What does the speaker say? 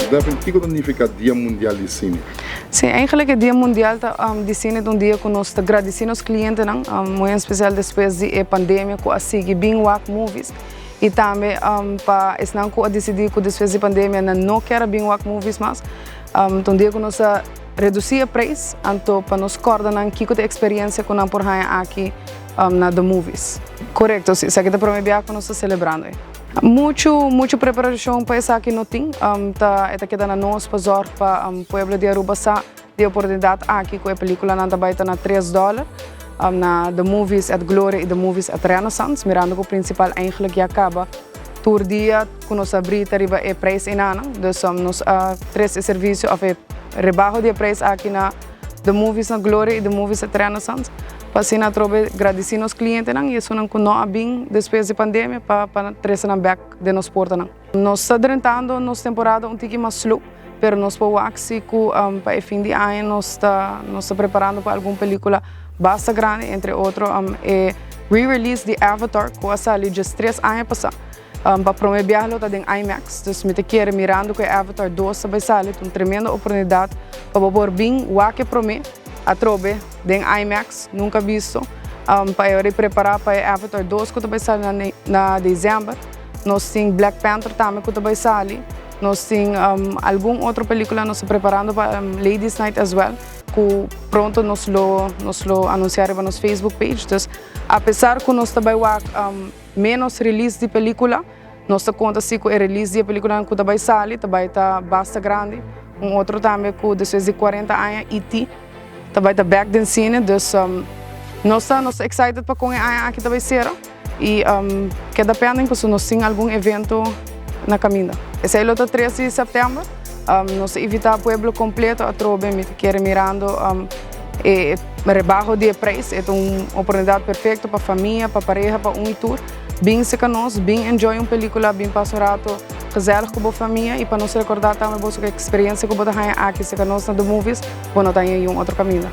Daphne, kiko ta nifiká Dia Mundial di Sine? Sí, eigenlijk e Dia Mundial ta di Sine ta un dia ku nos ta gradisí nos klientenan, muy en espesial despues di e pandemia ku a sigui bin wak movies i tambe pa esnan ku a disidí ku despues di pandemia nan no kier a bin wak movies mas. Ta un dia ku nos ta redusí e preis, anto pa nos kòrda nan kiko ta e eksperensia ku nan por haña aki na The Movies. Korekto, sí, esaki ta promé biaha ku nos ta selebrando ei. Muchu, muchu preparashon pa esaki no tin. Ta, e ta keda na nos pa zòrg pa pueblo di Aruba sa di e oportunidat aki ku e pelikulanan ta bai ta na tres dòler na The Movies at Gloria i The Movies at Renaissance, mirando ku Principal eigenlijk ya kaba tur dia ku nos a bri ta riba e preis einanan. Dus nos a trese e servisio òf e rebaho di e preis aki na The Movies na Gloria i The Movies at Renaissance pa asina atrobe gradisí nos klientenan i esunnan ku no a bin despues di pandemia pa pa trese nan bèk den nos portanan. Nos ta drentando nos temporada un tiki mas slow, pero nos por wak si ku pa e fin di aña nos ta nos ta preparando pa algun pelikula basta grandi, entre otro e re-release di Avatar ku a sali djes tres aña pasá. Pa prome biaha lo ta den IMAX, dus mi ta kere mirando ku e Avatar 2 ta bai sali, ta un tremendo oportunidat pa bo por bin wak e prome atrobe den IMAX, nunka bisto, pa e ora di prepara pa e Avatar 2 ku ta bai sali na december. Nos tin Black Panther tambe ku ta bai sali, nos tin algun otro pelikula nos ta preparando pa Ladies Night as well, ku pronto nos lo nos lo anunsia riba nos Facebook page. Dus apesar ku nos ta bai wak Ménos release di pelíkula. Nos ta konta si ku e release di e pelíkulanan ku ta bai sali ta bai ta basta grandi. Un otro tambe ku despues di 40 aña ET ta bai ta bèk den sine. Dus nos ta nos ta excited pa kon e aña aki ta bai sera i keda pending pasobra nos tin algun evento na kaminda. Esei lo ta 3 di sèptèmber. Nos ta invitá pueblo kompleto atrobe. Mi ta kere mirando E rebaho di e prijs e ta un oportunidat perfecto pa famia, pa pareha, pa un y tur. Bin cerca nos, bin enjoy un pelicula, bin pasa un rato gezellig cu bo famia y pa nos recorda tambe boso cu e experiencia cu bo ta haña aki cerca nos na The Movies, bo no ta haña yun otro caminda.